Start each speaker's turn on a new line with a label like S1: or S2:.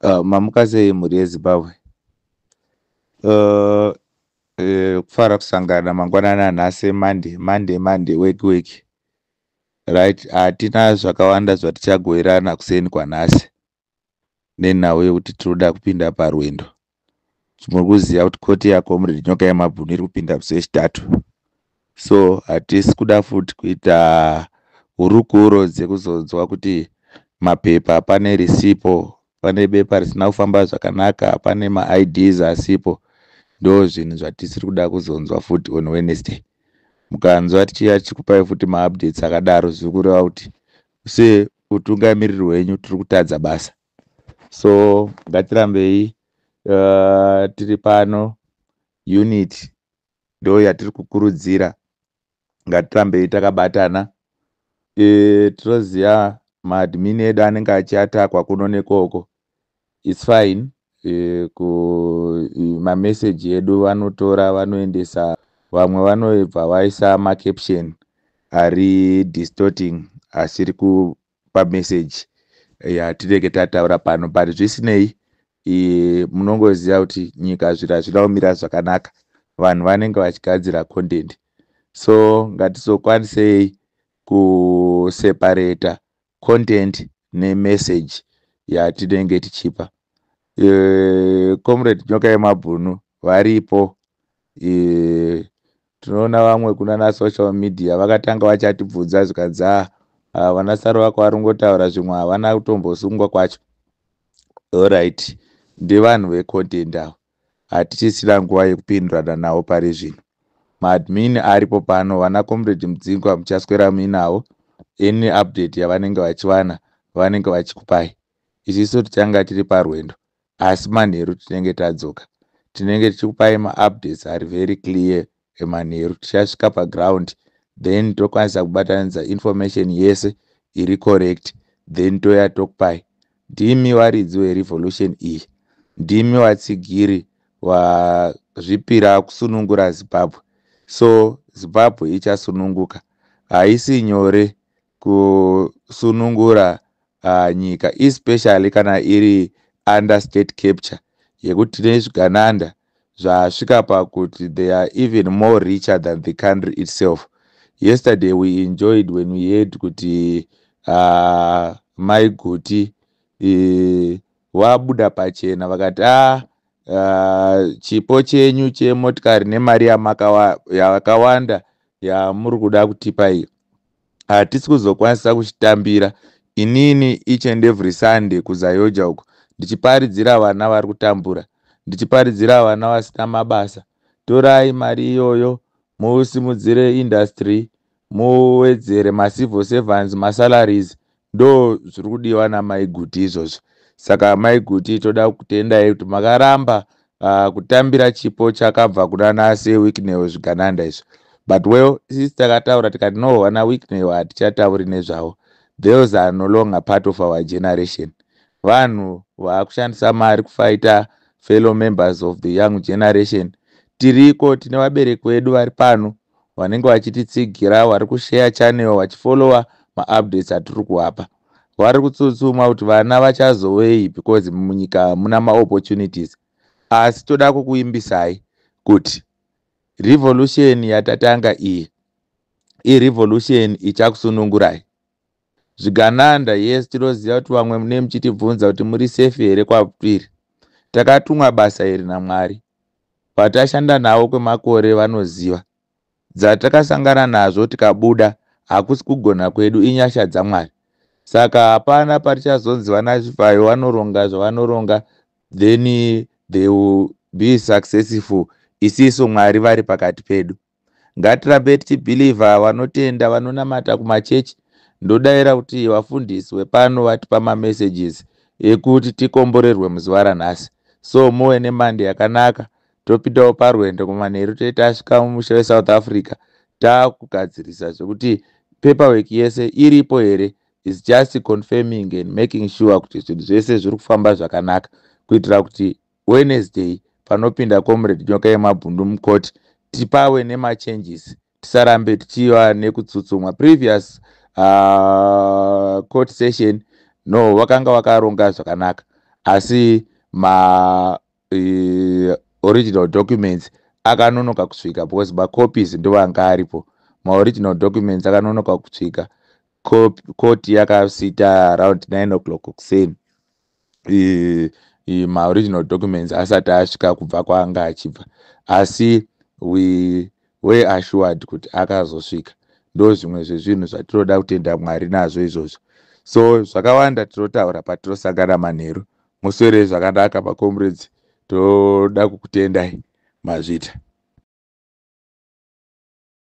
S1: Mamuka sei, mhuri yeZimbabwe? Kufara kusangana mangwanani anhasi, Monday, Monday, Monday, work, work. Right, hatina zvakawanda zvatichagoverana kuseni kwanhasi nenhau yekuti tinoda kupinda parwendo. Muri kuziva kuti koti yaComrade Nyoka Yemabhunu iri kupinda musi wechitatu, so hatisi kuda futi kuita hurukuro dzekuzonzwa kuti mapepa pane risipo, pane bepa risina kufamba zvakanaka, pane maIDs asipo. Ndo zvinhu zvatisiri kuda kuzonzwa futi on Wednesday. Mukanzwa tichiya tichikupai futi maupdates akadaro, zviri kureva kuti seutungamiriri hwenyu tiri kutadza basa. So ngatirambei tiri pano. Unity ndo yatiri kukurudzira. Ngatirambei takabatana. Tinoziva maadmin edu anenge achiatakwa kuno nekoko. It's fine. Mameseji edu vanotora, vanoendesa, vamwe vanobva vaisa macaption ari distorting, asiri kupa message yatinenge tataura pano. But zvisinei, munongoziva kuti nyika zviro hazvina kumira zvakanaka, vanhu vanenge vachigadzira content. So ngatizokwanisei kuseparata content nemessage yatinenge tichipa. Comrade Nyoka Yemabhunu varipo. Tinoona vamwe kunana social media vakatanga vachatibvunza, zvikanzi, "A, vana saro vako vari kungotaura zvimwe, havana kutombosungwa kwacho." Alright, ndevanhu vecontent avo, hatichisina nguva yekupindurana navo pari zvino. Maadmin aripo pano, vana Comrade Mudzingwa, muchaswera muinavo. Any update yavanenge vachiwana, vanenge vachikupai. Isisu tichanga tiri parwendo, asi manheru tinenge tadzoka, tinenge tichikupai maupdates ari very clear. Emanheru tichasvika paground, then tokwanisa kubatanidza information yese iri correct, then toya tokupai. Ndimi varidzi werevolution iyi, ndimi vatsigiri wazvipira kusunungura Zimbabwe. So Zimbabwe ichasununguka. Haisi nyore kusunungura nyika, especially kana iri under state capture, yekuti tine zvigananda zvasvika pakuti they are even more richer than the country itself. Yesterday we enjoyed when we heard kuti Mai Guti vabuda pachena vakati, "A, chipo chenyu chemotikari nemari yakawanda yamuri kuda kutipa iyo, hatisi kuzokwanisa kuchitambira. Inini each and every Sunday kuZAOGA uko ndichiparidzira vana vari kutambura, ndichiparidzira vana vasina mabasa. Torai mari iyoyo, musimudzire industry, muwedzere macivil servants masalaries." Ndo zviri kudiwa naMai Guti izvozvo. Saka Mai Guti, toda kutendai kuti makaramba kutambira chipo chakabva kuna nase Wicknell, zvigananda izvo. But well, sisi takataura tikati, "No, vana Wicknell hatichatauri nezvavo. Those are no longer part of our generation." Vanhu vaakushandisa mari kufighta fellow members of the young generation. Tiriko, tine vabereki vedu vari pano vanenge vachititsigira, vari kushare channel, vachifollowa maupdates atiri kuvapa. Vari kutsutsumwa kuti vana vachazowei, because munyika muna maopportunities. Asi toda kukuimbisai kuti revolution yatatanga iyi irevolution ichakusunungurai zvigananda. Yes, tinoziva kuti vamwe mune muchitibvunza kuti muri safe here kwatiri. Takatumwa basa iri naMwari. Patashanda navo kwemakore vanoziva dzatakasangana nazvo tikabuda. Hakusi kugona kwedu, inyasha dzaMwari. Saka hapana patichazonzi vanaChivhayo vanoronga zvavanoronga, then they will be successful. Isisu Mwari vari pakati pedu. Ngatirambe tichibhilivha. Vanotenda, vanonamata kumachechi, ndodayira kuti vafundisi vepano vatipa mamessages ekuti tikomborerwe muzuva ranhasi. So muve neMonday yakanaka. Topindawo parwendo kumanheru, tei tasvika mumusha weSouth Africa, taakugadzirisa zvekuti paperwork yese iripo here. Is just confirming and making sure kuti zvinhu zvese zviri kufamba zvakanaka, kuitira kuti Wednesday panopinda Comrade Nyoka Yemabhundu mukoti, tipave nemachanges, tisarambe tichiva nekutsutsumwa. Previous court session, no, vakanga vakaronga zvakanaka. Asi ma original documents akanonoka kusvika because macopies ndo anga aripo. Maoriginal documents akanonoka kusvika. Koti yakasita around 9 o'clock kuseni, maoriginal documents asati asvika kubva kwaanga achibva. Asi we were assured kuti akazosvika. Ndo zvimwe zvezvinhu zvatinoda kutenda Mwari nazvo izvozvo. So zvakawanda tinotaura patinosangana manheru. Muswere zvakanaka, macomrades. Toda kukutendai. Mazvita.